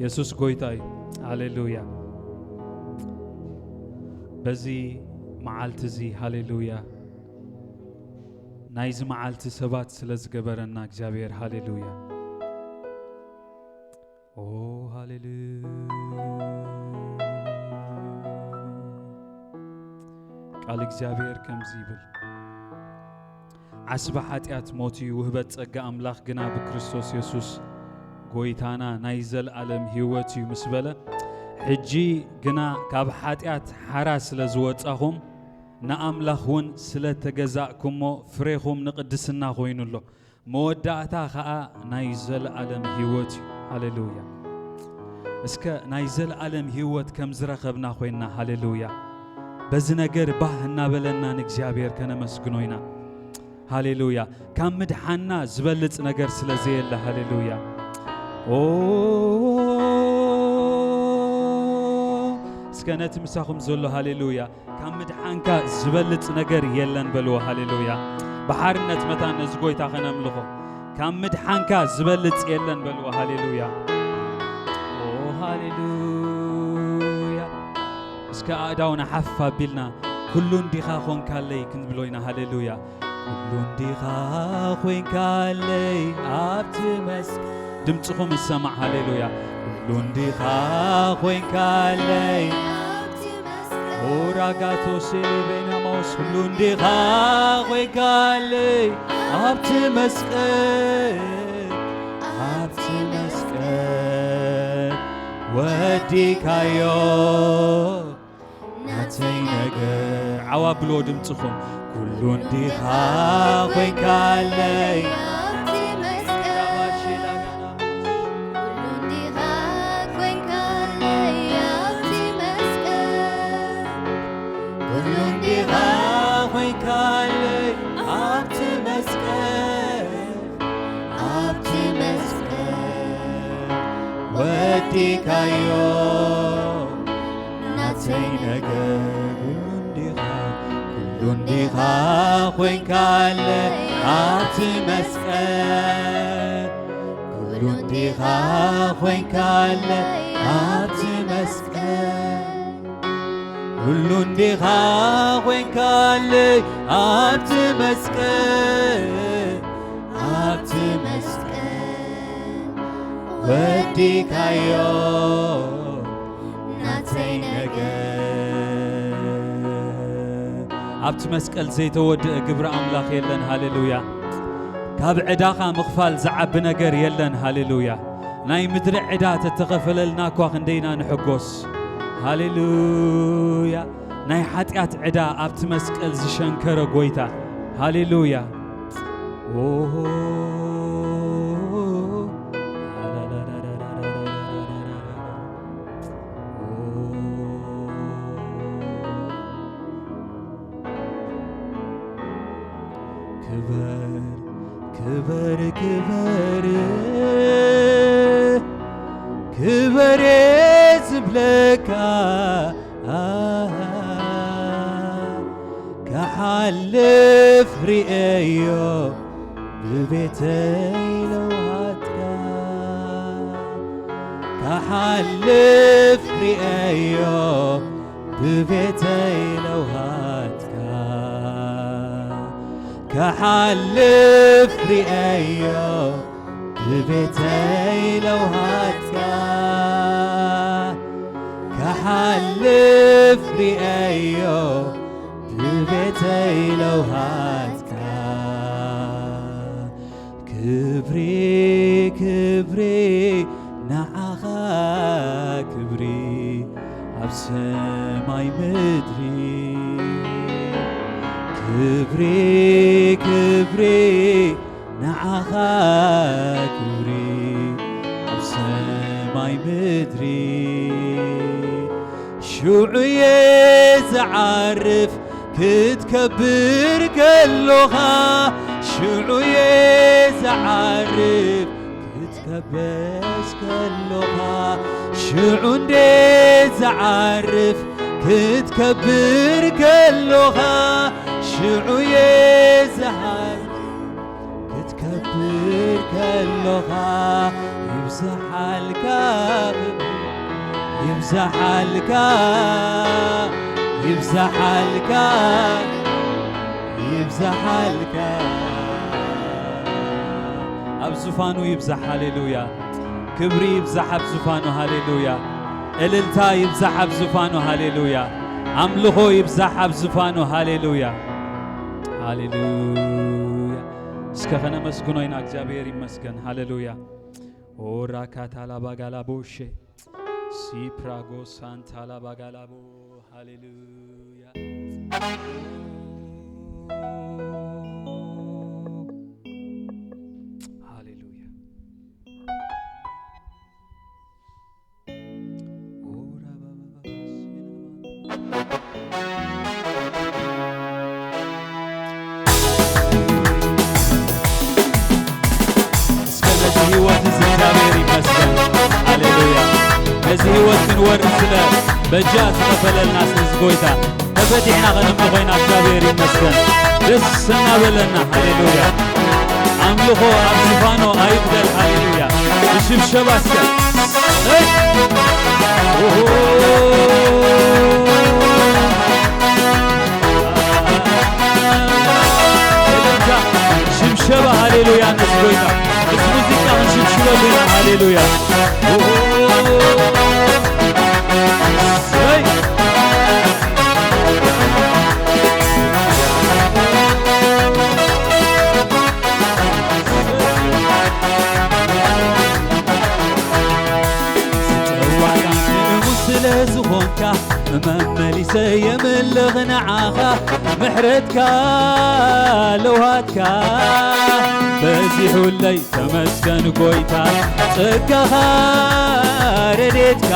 የሱስ ጎይታ እዩ። ሃሌሉያ። በዚ መዓልቲ እዚ፣ ሃሌሉያ፣ ናይዚ መዓልቲ ሰባት ስለ ዝገበረና እግዚኣብሔር፣ ሃሌሉያ። ኦ፣ ሃሌሉያ። ቃል እግዚኣብሔር ከምዚ ይብል፣ ዓስቢ ሓጢኣት ሞት እዩ፣ ውህበት ጸጋ ኣምላኽ ግና ብክርስቶስ የሱስ ጎይታና ናይ ዘለኣለም ህይወት እዩ ምስ በለ፣ ሕጂ ግና ካብ ሓጢኣት ሓራ ስለ ዝወጻኹም፣ ንኣምላኽ እውን ስለ ተገዛእኩሞ፣ ፍሬኹም ንቕድስና ኮይኑ ኣሎ። መወዳእታ ኸኣ ናይ ዘለኣለም ህይወት እዩ። ሃሌሉያ። እስከ ናይ ዘለኣለም ህይወት ከም ዝረኸብና ኮይንና፣ ሃሌሉያ፣ በዚ ነገር ባህ እናበለና ንእግዚኣብሔር ከነመስግኖ ኢና። ሃሌሉያ። ካብ ምድሓንና ዝበልጽ ነገር ስለ ዘየለ፣ ሃሌሉያ። ኦ፣ እስከ ነቲ ምሳኹም ዘሎ፣ ሃሌሉያ፣ ካብ ምድሓንካ ዝበልጽ ነገር የለን በልዎ። ሃሌሉያ። ብሓርነት መታን ነዚ ጎይታ ከነምልኾ። ካብ ምድሓንካ ዝበልጽ የለን በልዎ። ሃሌሉያ። ኦ፣ ሃሌሉያ። እስከ ኣእዳውና ሓፍ ኣቢልና፣ "ኩሉ እንዲኻ ኾንካለይ" ክንብሎ ኢና። ሃሌሉያ። "ኩሉ እንዲኻ ኾንካለይ ኣብቲ መስቀል" ድምፅኹም ይሰማዕ። ሃሌሉያ። "ኩሉ እንዲኻ ኾንካለይ" ኦራጋቶ ሴሌቤና ማውስ "ኩሉ እንዲኻ ኾንካለይ ኣብቲ መስቀል፣ ኣብቲ መስቀል ወዲካዮ ናተይ ነገር" ዓዋ ብሎ ድምፅኹም "ኩሉ እንዲኻ ኾንካለይ" ኩሉ እንዲኻ ኾንካለይ ኣብቲ መስቀል፣ ኩሉ እንዲኻ ኾንካለይ ኣብቲ መስቀል፣ ኣብቲ መስቀል ወዲካዮ ናተይ ነገር። ኩሉ እንዲኻ፣ ኩሉ እንዲኻ ኾንካለይ ኣብቲ መስቀል፣ ኩሉ እንዲኻ ኾንካለይ ኣብቲ መስቀል፣ ኩሉ እንዲኻ ኾንካለይ ኣብቲ መስቀል፣ ኣብቲ መስቀል ወዲካዮ ናተይ ነገር። ኣብቲ መስቀል ዘይተወድአ ግብሪ ኣምላኽ የለን። ሃሌሉያ። ካብ ዕዳኻ ምኽፋል ዝዓቢ ነገር የለን። ሃሌሉያ። ናይ ምድሪ ዕዳ ተተኸፈለልና እኳ ክንደይና ንሕጎስ። ሃሌሉያ። ናይ ሓጢኣት ዕዳ ኣብቲ መስቀል ዝሸንከረ ጎይታ። ሃሌሉያ። ኦሆ። ክበር፣ ክበር፣ ክበር፣ ክበር ዝብለካ፣ ክሓልፍ ርእዮ ብቤተይ ለውሃትካ፣ ክሓልፍ ርእዮ ብቤተይ ለውሃትካ፣ ክሓልፍ ርእዮ ብቤተይ ለውሃትካ፣ ክሓልፍ ርእዮ ብቤተይ ለውሃትካ፣ ክብሪ፣ ክብሪ ንዓኻ፣ ክብሪ ኣብ ሰማይ ምድሪ። ክብሪ፣ ክብሪ ንዓኻ፣ ክብሪ ኣብ ሰማይ ምድሪ። ሽዑ እየ ዝዓርፍ ክትከብር ከሎኻ፣ ሽዑ እየ ዝዓርፍ ክትከበስ ከሎኻ፣ ሽዑ እንደ ዝዓርፍ ክትከብር ከሎኻ፣ ሽዑ እየ ዝዓርፍ ክትከ ክብር ከሎኻ ይብዝሓልካ፣ ይብዝሓልካ፣ ይብዝሓልካ፣ ይብዝሓልካ። ኣብ ዙፋኑ ይብዛሕ። ሃሌሉያ። ክብሪ ይብዛሕ ኣብ ዙፋኑ። ሃሌሉያ። እልልታ ይብዛሕ ኣብ ዙፋኑ። ሃሌሉያ። ኣምልኾ ይብዛሕ ኣብ ዙፋኑ። ሃሌሉያ። ሃሌሉያ። እስከ ከነመስግኖ ኢና። እግዚኣብሔር ይመስገን። ሃሌሉያ። ኦራካታላባጋላቦሼ ሲፕራጎ ሳንታላባጋላቦ። ሃሌሉያ። ሃሌሉያ። እስከ ነዚ ህይወት እዚ እግዚኣብሔር ይመስገን። ሃሌሉያ። ነዚ ህይወት ክንወርስ ስለ በጃ ዝኸፈለልና ስለ እዚ ጎይታ ተፈቲሕና ከነምልኾ ኢና። እግዚኣብሔር ይመስገን። ደስ እናበለና። ሃሌሉያ። ኣምልኾ ኣብ ዙፋኑ ኣይጉደል። ሃሌሉያ። ብሽብሸባ እስከ። እይ! ኦሆ! እልልታ፣ ሽብሸባ፣ ሃሌሉያ፣ ምስ ጎይታ፣ ምስ ሙዚቃ ክንሽብሽበሉ ኢና፣ ሃሌሉያ። ኦሆ! እይ! ዝጸዋዕካኒ እሙን ስለ ዝኾንካ፣ መመሊሰ የምልኽ ንዓኻ። ምሕረትካ ለውሃትካ በዚሑለይ፣ ተመስገን ጎይታ። ጸጋኻ ረድኤትካ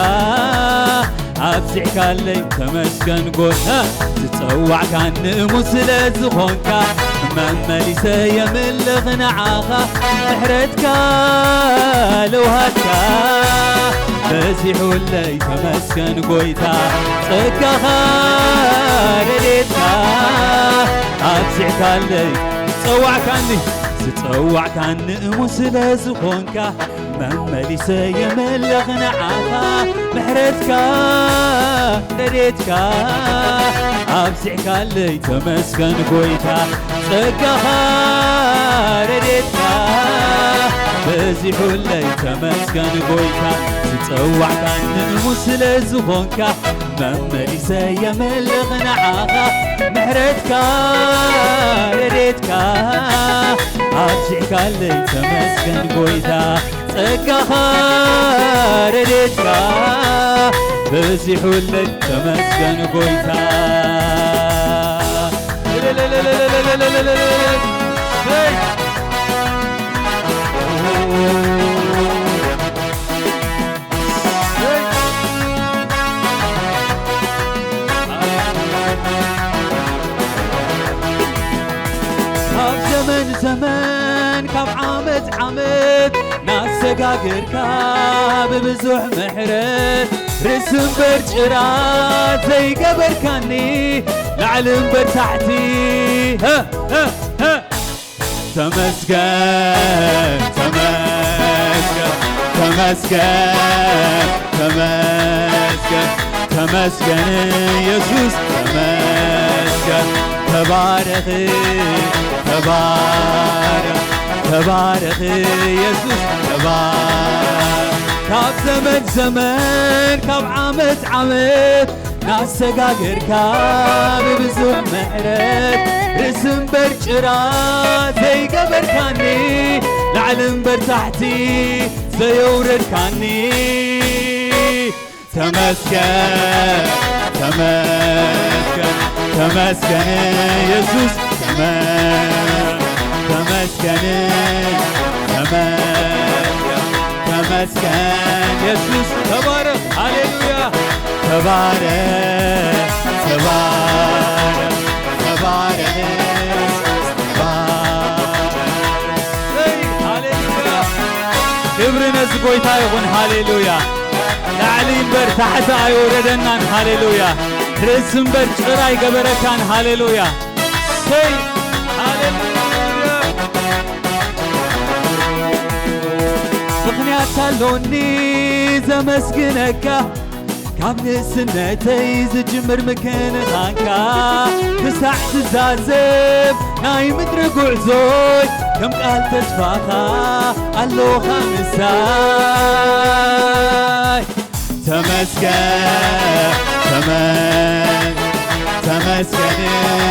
ኣብዚሕካለይ፣ ተመስገን ጎይታ። ዝጸዋዕካኒ እሙን ስለ ዝኾንካ፣ መመሊሰ የምልኽ ንዓኻ። ምሕረትካ ለውሃትካ በዚሑለይ፣ ተመስገን ጎይታ። ጸጋኻ ረድኤትካ ኣብዚሕካለይ። ዝጸዋዕካኒ፣ ዝጸዋዕካኒ እሙን ስለ ዝኾንካ፣ መመሊሰ የምልኽ ንዓኻ። ምሕረትካ ረድኤትካ ኣብዚሕካለይ፣ ተመስገን ጎይታ። ጸጋኻ ረድኤትካ በዚሑለይ፣ ተመስገን ጎይታ። ዝጸዋዕካኒ እሙን ስለ ዝኾንካ፣ መመሊሰ የምልኽ ንዓኻ። ምሕረትካ ረድኤትካ ኣብዚሕካለይ፣ ተመስገን ጎይታ። ጸጋኻ ረድኤትካ በዚሑለይ፣ ተመስገን ጎይታ። ሰይ! ካብ ዘመን ዘመን፣ ካብ ዓመት ዓመት፣ ናሰጋገርካ ብብዙሕ ምሕረት፣ ርእሲ እምበር ጭራ ዘይገበርካኒ፣ ላዕሊ እምበር ታሕቲ። ሀ፣ ሀ፣ ሀ። ተመስገን፣ ተመስገን፣ ተመስገን፣ ተመስገን፣ ተመስገን የሱስ ተመስገን። ተባረኽ፣ ተባረኽ፣ ተባረኽ የሱስ ተባረኽ። ካብ ዘመን ዘመን፣ ካብ ዓመት ዓመት፣ ናሰጋገርካ ብብዙሕ ምሕረት፣ ርእሲ እምበር ጭራ ዘይገበርካኒ፣ ላዕሊ እምበር ታሕቲ ዘየውረድካኒ። ተመስገን፣ ተመስገን፣ ተመስገን የሱስ ተመ-፣ ተመስገን፣ ተመስገን፣ ተመስገን የሱስ ተባረኽ። ሃሌሉያ። ተባረክ፣ ተባረክ፣ ተባረክ፣ ተባረክ። እይ፣ ሃሌሉያ። ክብሪ ነዚ ጎይታ ይኹን። ሃሌሉያ። ላዕሊ እምበር ታሕቲ ኣይወረደናን። ሃሌሉያ። ርእሲ እምበር ጭራ ኣይገበረካን። ሃሌሉያ። ሰይ፣ ሃሌሉያ። ኣሎኒ ዘመስግነካ፣ ካብ ንእስነተይ ዝጅምር ምክንኻንካ፣ ክሳዕ ዝዛዘም ናይ ምድሪ ጉዕዞይ፣ ከም ቃል ተስፋኻ ኣሎኻ ምሳይ። ተመስገን፣ ተመ-፣ ተመስገን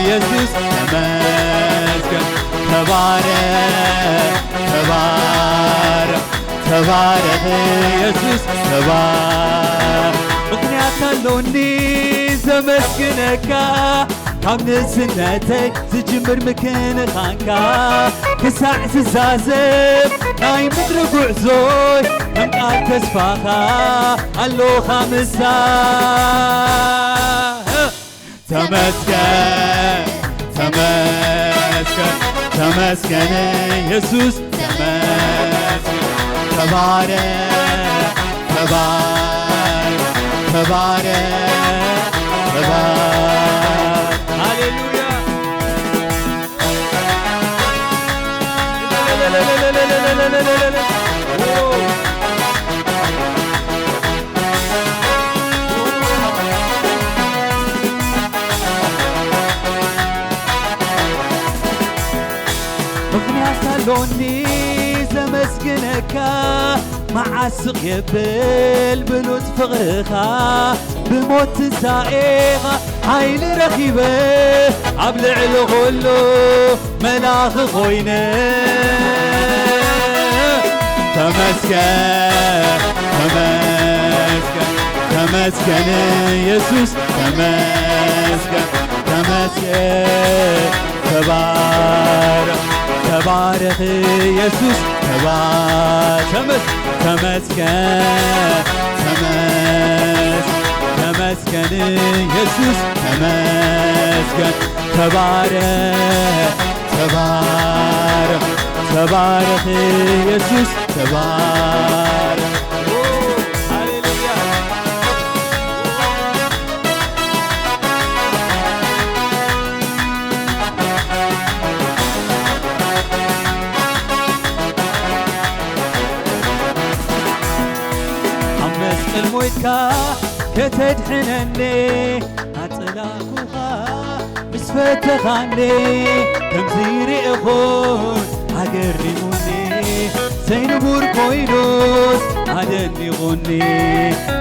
የሱስ፣ ተመስገን። ተባረክ፣ ተባረክ፣ ተባረክ የሱስ፣ ተባረክ። ምኽንያት ኣሎኒ ዘመስግነካ፣ ካብ ንእስነተይ ዝጅምር ምክንኻንካ፣ ክሳዕ ዝዛዘም ናይ ምድሪ ጉዕዞይ፣ ከም ቃል ተስፋኻ ኣሎኻ ምሳይ። ተመስገን፣ ተመስገን፣ ተመስገን የሱስ፣ ተመስገን። ተባረክ፣ ተባረክ፣ ተባረክ፣ ተባረክ። ሃሌሉያ። ምኽንያት ኣሎኒ ዘመስግነካ፣ መዓስ ስቕ የብል ብሉጽ ፍቕርኻ፣ ብሞት ትንሳኤኻ ሓይሊ ረኺበ፣ ኣብ ልዕሊ ኹሉ መላኺ ኮይነ። ተመስገን፣ ተመስገን፣ ተመስገን የሱስ፣ ተመስገን፣ ተመስገን። ተባረኽ፣ ተባረኽ የሱስ፣ ተባ-፣ ተመስ-፣ ተመስገን፣ ተመስ-፣ ተመስገን የሱስ፣ ተመስገን። ተባረኽ፣ ተባረኽ፣ ተባረኽ የሱስ፣ ተባረኽ። ሃሌሉያ። ኣብ መስቀል ሞይትካ ከተድሕነኒ፣ ናጽላኩኻ ምስ ፈተኻኒ፣ ከምዚ ርኤኹን ኣገሪሙኒ፣ ዘይንቡር ኮይኑስ ኣደኒቑኒ፣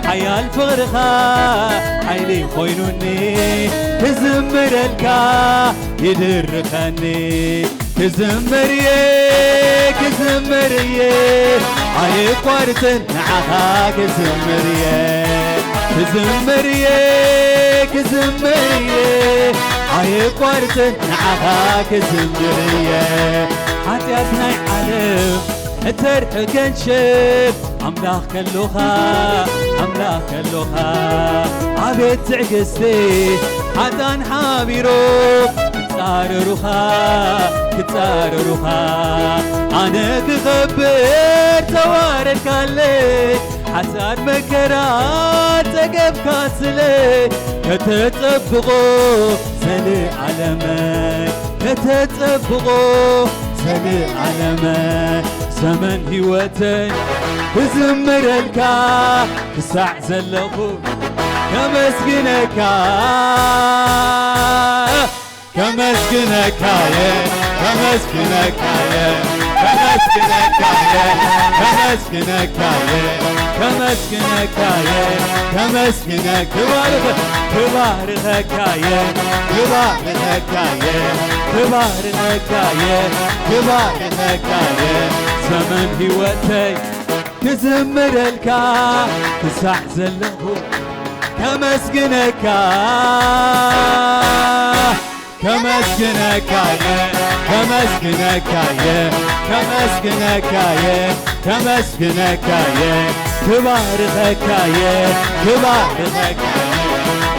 ሓያል ፍቕርኻ ሓይሊ ኮይኑኒ፣ ክዝምረልካ ይድርኸኒ። ክዝምር እየ፣ ክዝምር እየ፣ ኣይቋርጽን ንዓኻ ክዝምር እየ። ክዝምር እየ፣ ክዝምር እየ፣ ኣይቋርጽን ንዓኻ ክዝምር እየ። ሓጢኣት ናይ ዓለም እተርሕቀን ሽብ ኣምላኽ ከሎኻ፣ ኣምላኽ ከሎኻ፣ ኣቤት ትዕግስቲ፣ ሓጣን ሓቢሮም ክጻረሩኻ፣ ክጻረሩኻ፣ ኣነ ክኸብር ተዋረድካለይ፣ ሓሳድ መከራ ጸገብካ ስለይ፣ ከተጸብቖ ዘለኣለመይ፣ ከተጸብቖ ዘለኣለመ ዘመን ህይወተይ ክዝምረልካ ክሳዕ ዘለኹ ከመስግነካ፣ ከመስግነካየ፣ ከመስግነካየ፣ ከመስግነካየ፣ ከመስግነካየ፣ ከመስግነካየ፣ ከመስግነ-፣ ክባርኸ-፣ ክባርኸካየ፣ ክባርኸካየ፣ ክባርኸካየ፣ ክባርኸካየ፣ ዘመን ህይወተይ ክዝምረልካ ክሳዕ ዘለኹ ከመስግነካ፣ ከመስግነካየ፣ ከመስግነካየ፣ ከመስግነካየ፣ ከመስግነካየ፣ ክባርኸካየ፣ ክባርኸካየ፣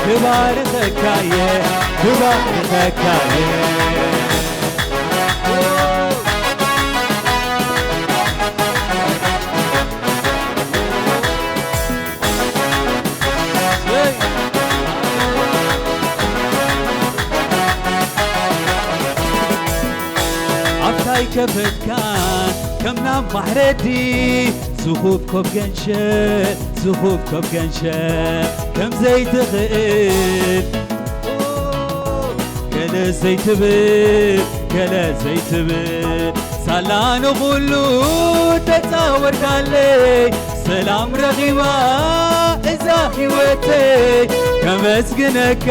ክባርኸካየ፣ ክባርኸካየ። ኣብታይ ከፈትካን ከም ናብ ማሕረዲ ዝኹብኮብ ገንሸል፣ ዝኹብኮብ ገንሸል ከም ዘይትኽእል፣ ገለ ዘይትብል፣ ገለ ዘይትብል፣ ሳላ ንኹሉ ተጻወርካለይ፣ ሰላም ረኺባ እዛ ህይወተይ። ከመስግነካ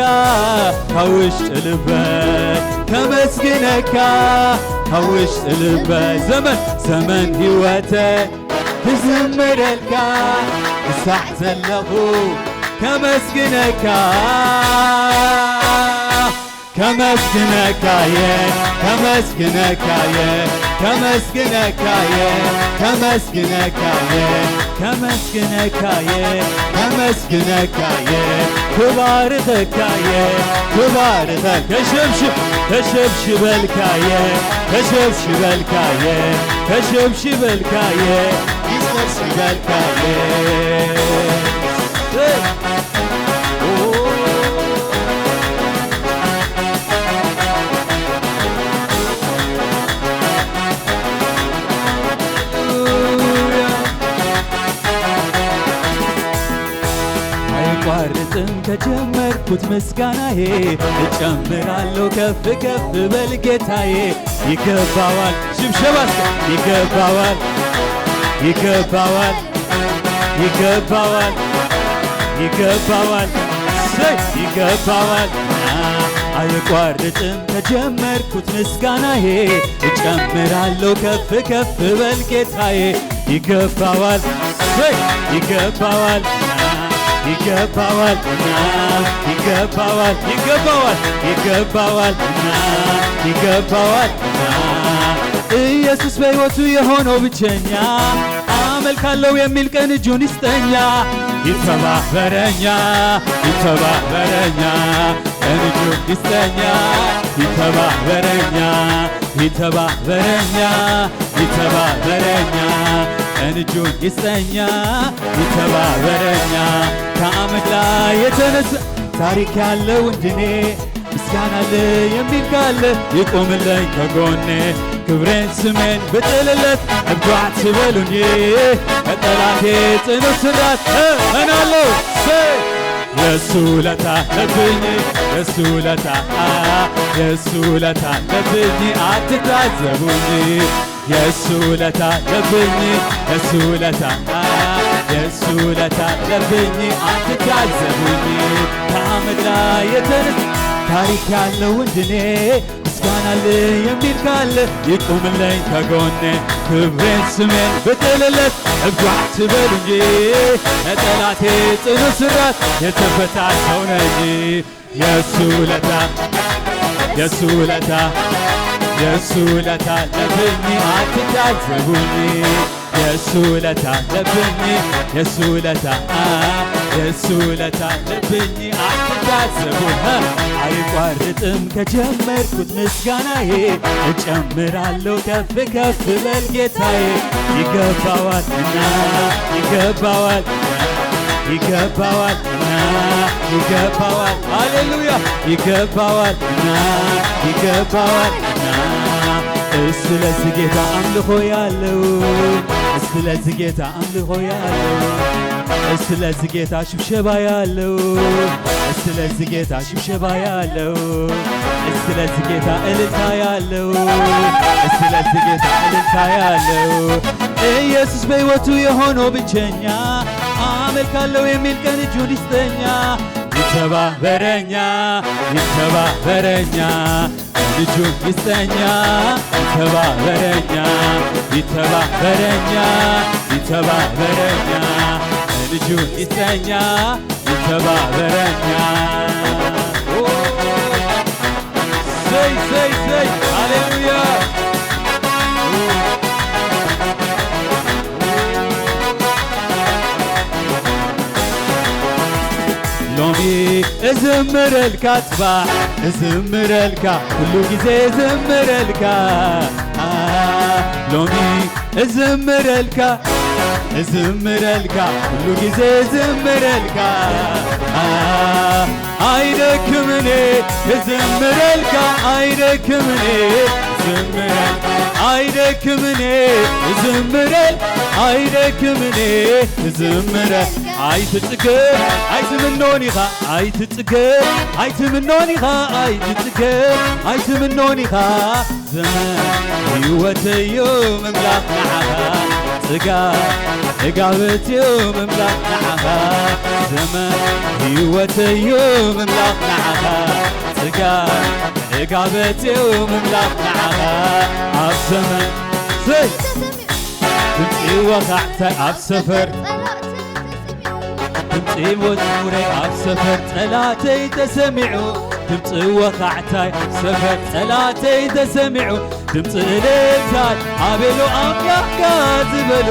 ካብ ውሽጢ ልበይ፣ ከመስግነካ ካብ ውሽጢ ልበይ። ዘመን፣ ዘመን ህይወተይ ክዝምረልካ ክሳዕ ዘለኹ ከመስግነካ፣ ከመስግነካየ፣ ከመስግነካየ፣ ከመስግነካየ፣ ከመስግነካየ፣ ከመስግነካየ፣ ከመስግነካየ፣ ክባርኸካየ፣ ክባርኸ-፣ ከሸብሽብ-፣ ከሸብሽበልካየ፣ ከሸብሽበልካየ፣ ከሸብሽበልካየ፣ ይሰብስበልካየ። ኣይቋርጽን ከጀመርኩት ምስጋናዬ፣ እጨምራለሁ ከፍ ከፍ በል ጌታዬ። ይገባዋል ሽብሸባ እስከ ይገባዋል፣ ይገባዋል፣ ይገባዋል፣ ይገባዋል፣ ሰይ ይገባዋል። አይቋርጥም ከጀመርኩት ምስጋናዬ፣ እጨምራለሁ ከፍ ከፍ በል ጌታዬ። ይገባዋል፣ ሰይ ይገባዋል፣ ይገባዋል፣ ይገባዋል፣ ይገባዋል፣ ይገባዋል፣ ይገባዋል። ኢየሱስ በሕይወቱ የሆነው ብቸኛ፣ አመልካለሁ የሚል ቀን እጁን ይስጠኛ። ይተባበረኛ፣ ይተባበረኛ፣ ቀን እጁን ይስጠኛ። ይተባበረኛ፣ ይተባበረኛ፣ ይተባበረኛ፣ ቀን እጁን ይስጠኛ። ይተባበረኛ፣ ከአመድ ላይ የተነሳ ታሪክ ያለው እንድኔ፣ ምስጋና አለ የሚል ካለ ይቆምልኝ ከጎኔ። ክብሬን ስሜን ብጥልለት እብዶ አትበሉኝ፣ ከጠላቴ ጽኑ ስራት እሆናለሁ። ሰይ የሱ ውለታ አለብኝ፣ የሱ ውለታ፣ የሱ ውለታ አለብኝ፣ አትታዘቡኝ። የሱ ውለታ አለብኝ፣ የሱ ውለታ፣ የሱ ውለታ አለብኝ፣ አትታዘቡኝ። ከአመድ ላይ የተነሳ ታሪክ ያለው እንድኔ፣ ምስጋና አለ የሚል ካለ ይቁምልኝ ከጎኔ። ክብሬን ስሜን ብጥልለት እብዶ አትበሉኝ፣ ከጠላቴ ጽኑ ስራት የተፈታ ሰው ነኝ። የሱ ውለታ፣ የሱ ውለታ፣ የሱ ውለታ አለብኝ፣ አትታዘቡኝ። የሱ ውለታ አለብኝ፣ የሱ ውለታ፣ የሱ ውለታ አለብኝ፣ አትታዘቡኝ። አይቋርጥም ከጀመርኩት ምስጋናዬ፣ እጨምራለሁ ከፍ ከፍ በል ጌታዬ። ይገባዋልና፣ ይገባዋልና፣ ይገባዋልና፣ ይገባዋል። ሃሌሉያ። ይገባዋልና፣ ይገባዋልና። እስቲ ለዚህ ጌታ አምልኮ ያለው፣ እስቲ ለዚህ ጌታ አምልኮ ያለው፣ እስቲ ለዚህ ጌታ ሽብሸባ ያለው፣ እስቲ ለዚህ ጌታ ሽብሸባ ያለው፣ እስቲ ለዚህ ጌታ እልልታ ያለው፣ እስቲ ለዚህ ጌታ እልልታ ያለው። ኢየሱስ በሕይወቱ የሆነው ብቸኛ፣ አመልካለሁ የሚል ቀን እጁን ይስጠኛ። ይተባበረኛ፣ ይተባበረኛ፣ እጁን ይስጠኛ። ይተባበረኛ፣ ይተባበረኛ፣ ይተባበረኛ፣ እጁን ይስጠኛ። ይተባበረኛ። ኦ፣ ሰይ፣ ሰይ፣ ሰይ፣ ሃሌሉያ። ሎሚ እዝምረልካ ጽባሕ እዝምረልካ፣ ኩሉ ግዜ እዝምረልካ። ሎሚ እዝምረልካ እዝምረልካ፣ ኩሉ ግዜ እዝምረልካ። ኣይደክምን እየ ክዝምረልካ፣ ኣይደክምን እየ ዝምረ ኣይደክምኔ ዝምረ ኣይደክምኔ ዝምረ ኣይትጽገብ ኣይትምኖን ኢኻ ኣይትጽገብ ኣይትምኖን ኢኻ ኣይትጽገብ ኣይትምኖን ኢኻ ዘመን ህይወተዩ ምምላኽ ንዓኻ ጽጋ ዕጋበትዩ ምምላኽ ንዓኻ ዘመን ህይወተዩ ምምላኽ ንዓኻ ጽጋ ዕጋበትዩ ምምላኽ ንዓኻ ኣብ ዘመን ዘይ ድምፂ ወኻዕታይ ኣብ ሰፈር ድምፂ መዝሙረይ ኣብ ሰፈር ጸላተይ ተሰሚዑ ድምፂ ወኻዕታይ ኣብ ሰፈር ጸላተይ ተሰሚዑ ድምፂ እልልታይ ኣቤሉ ኣምላኽካ ዝበሉ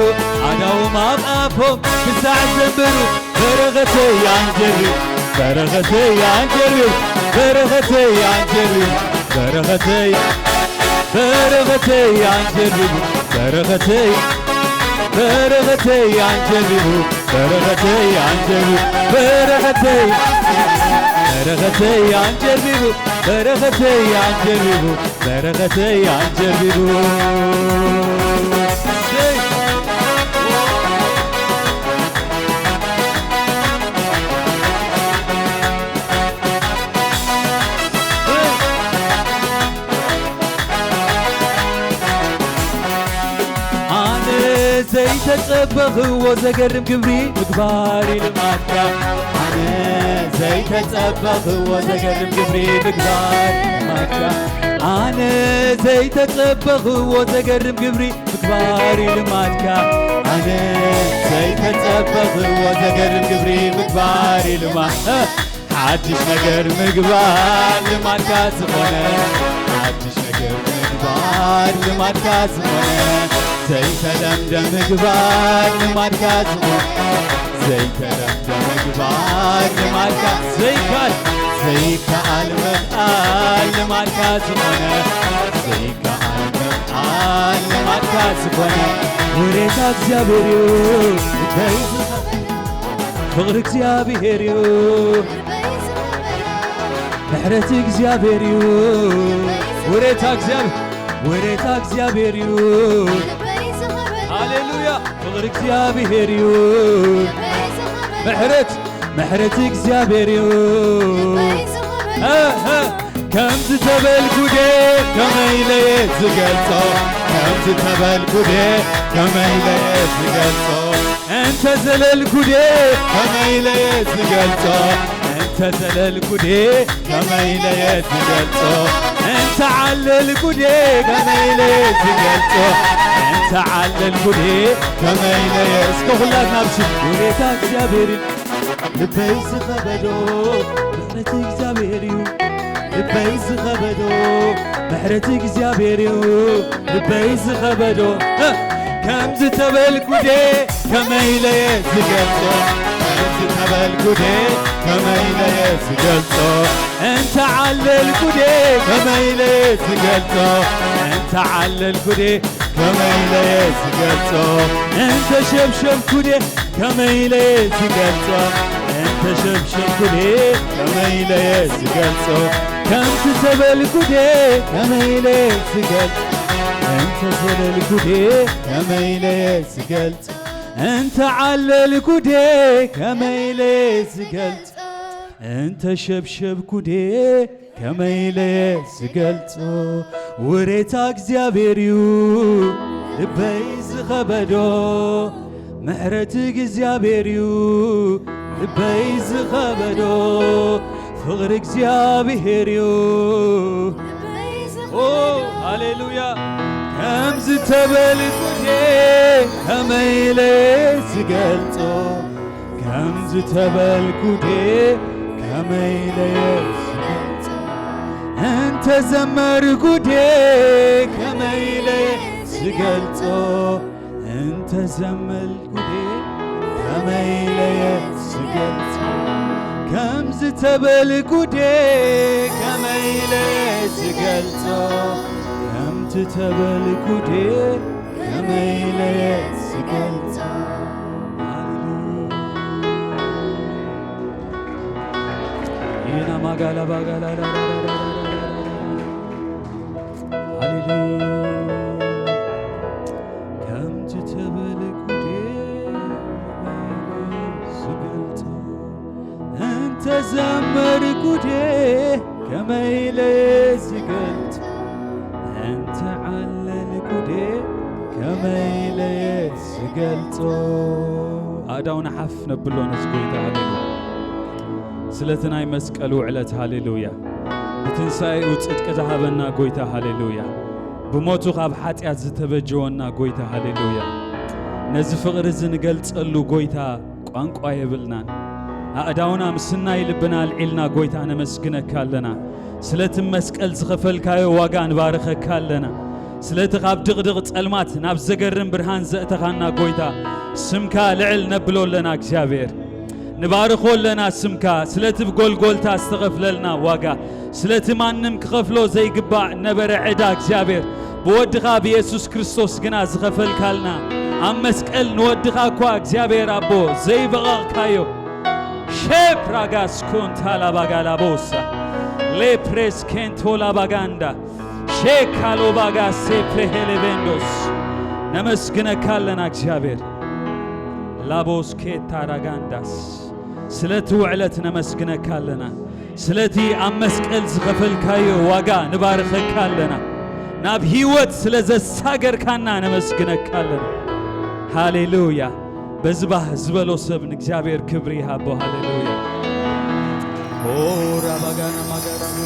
ኣዳዎም ኣብ ኣፎም ክሳዕ ዘንብሩ በረኸተይ ኣንጀርቢቡ በረኸተይ ኣንጀርቢቡ በረኸተይ ኣንጀርቢቡ በረኸተይ በረኸተይ ኣንጀርቢቡ በረኸተይ በረኸተይ ኣንጀርቢቡ በረኸተይ ኣንጀርቢቡ በረኸተይ በረኸተይ ኣንጀርቢቡ በረኸተይ ኣንጀርቢቡ በረኸተይ ኣንጀርቢቡ ኣነ ዘይተጸበኽዎ ዘገርም ግብሪ ምግባር ልማድካ ኣነ ዘይተጸበኽዎ ዘገርም ግብሪ ምግባር ልማድካ ኣነ ዘይተጸበኽዎ ዘገርም ግብሪ ምግባር ልማድካ ኣነ ዘይተጸበኽዎ ዘገርም ግብሪ ምግባር ልማድ ሓድሽ ነገር ምግባር ልማድካ ዝኾነ ሓድሽ ነገር ምግባር ልማድካ ዝኾነ ዘይተለምደ ምግባር ልማድካ ዝኾነ ዘይተለምደ ምግባር ልማድካ ዘይካል ዘይከኣል ምኽኣል ልማድካ ዝኾነ ዘይከኣል ምኽኣል ልማድካ ዝኾነ ውሬታ እግዚኣብሔር እዩ ልበይ ዝኸበዶ ፍቕሪ እግዚኣብሔር እዩ ምሕረት እግዚኣብሔር እዩ ውሬታ እግዚኣብሔር ውሬታ እግዚኣብሔር እዩ ሃሌሉያ ፍቕሪ እግዚኣብሔር እዩ ምሕረት ምሕረት እግዚኣብሔር እዩ ከምዚ ተበልኩ ደ ከመይ ኢለየ ዝገልጾ ከምዚ ተበልኩ ደ ከመይ ኢለየ ዝገልጾ እንተ ዘለልኩ ደ ከመይ ኢለየ ዝገልጾ እንተ ዘለልኩ ደ ከመይ ኢለየ ዝገልጾ እንተ ዓለልኩ ደ ከመይ ኢለየ ዝገልጾ እንተ ዓለልኩ ደ ከመይ ኢለየ እስከ ኩላትና ብሽም ውሬታ እግዚኣብሔር ልበይ ዝኸበዶ ምሕረት እግዚኣብሔር እዩ ልበይ ዝኸበዶ ምሕረት እግዚኣብሔር እዩ ልበይ ዝኸበዶ ከምዚ ተበልኩ ደ ከመይ ኢለየ ዝገልጾ ከምዚ ተበልኩ ደ ከመይ ኢለየ ዝገልጾ እንተ ዓለልኩ ደ ከመይ ኢለየ ዝገልጾ እንተ ዓለልኩ ደ ከመይ ኢለየ ዝገልጾ እንተ ሸብሸብኩ ደ ከመይ ኢለየ ዝገልጾ እንተ ሸብሸብኩ ደ ከመይ ኢለየ ዝገልጾ ከምቲ ተበልኩ ደ ከመይ ኢለየ ዝገልጾ እንተ ዘለልኩ ደ ከመይ ኢለየ ዝገልጾ እንተ ዓለልኩ ደ ከመይ ኢለየ ዝገልጾ እንተ ሸብሸብኩ ደ ከመይ ኢለየ ዝገልጾ ውሬታ እግዚኣብሔር እዩ ልበይ ዝኸበዶ ምሕረት እግዚኣብሔር እዩ ልበይ ዝኸበዶ ፍቕሪ እግዚኣብሔር እዩ ሃሌሉያ ከምዚ ተበልኩ ደ ከመይ ኢለየ ዝገልጾ ከምዚ ተበልኩ ደ ከመይ ኢለየ ዝገልጾ እንተ ዘመርኩ ደ ከመይ ኢለየ ዝገልጾ እንተ ዘመልኩ ደ ከመይ ኢለየ ዝገልጾ ከምዚ ተበልኩ ደ ከመይ ኢለየ ዝገልጾ ከምቲ ተበልኩ ደ ከመይ ኢለየ ዝገልጾ ሃሌሉያ ከመይ ኢለ እየ ዝገልጾ? ኣእዳውና ሓፍ ነብሎ ነዚ ጎይታ። ሃሌሉያ። ስለቲ ናይ መስቀል ውዕለት፣ ሃሌሉያ። ብትንሳኤኡ ጽድቂ ዝሃበና ጎይታ፣ ሃሌሉያ። ብሞቱ ካብ ሓጢኣት ዝተበጀወና ጎይታ፣ ሃሌሉያ። ነዚ ፍቕሪ እዚ ንገልጸሉ ጎይታ ቋንቋ የብልናን። ኣእዳውና ምስናይ ልብና ኣልዒልና ጎይታ ነመስግነካ ኣለና። ስለቲ መስቀል ዝኸፈልካዮ ዋጋ ንባርኸካ ኣለና። ስለቲ ካብ ድቕድቕ ጸልማት ናብ ዘገርም ብርሃን ዘእተኻና ጎይታ፣ ስምካ ልዕል ነብሎ ኣለና እግዚኣብሔር። ንባርኾ ኣለና ስምካ፣ ስለቲ ብጎልጎልታ ዝተኸፍለልና ዋጋ፣ ስለቲ ማንም ክኸፍሎ ዘይግባእ ነበረ ዕዳ እግዚኣብሔር፣ ብወድኻ ብየሱስ ክርስቶስ ግና ዝኸፈልካልና። ኣብ መስቀል ንወድኻ እኳ እግዚኣብሔር ኣቦ ዘይበቐቕካዮ። ሼፕ ራጋስ ኮንታ ላባጋ ላቦሳ ሌፕሬስ ኬንቶ ላባጋንዳ ሼካሎ ባጋ ሴፕሬ ሄሌቬንዶስ። ነመስግነካ ኣለና እግዚኣብሔር። ላቦስ ኬታ ራጋንዳስ፣ ስለቲ ውዕለት ነመስግነካ ኣለና። ስለቲ ኣብ መስቀል ዝኸፈልካዮ ዋጋ ንባርኸካ ኣለና። ናብ ህይወት ስለ ዘሳገርካና ነመስግነካ ኣለና። ሃሌሉያ። በዚ ባህ ዝበሎ ሰብ ንእግዚኣብሔር ክብሪ ይሃቦ። ሃሌሉያ። ኦ ራባጋና ማጋራቡ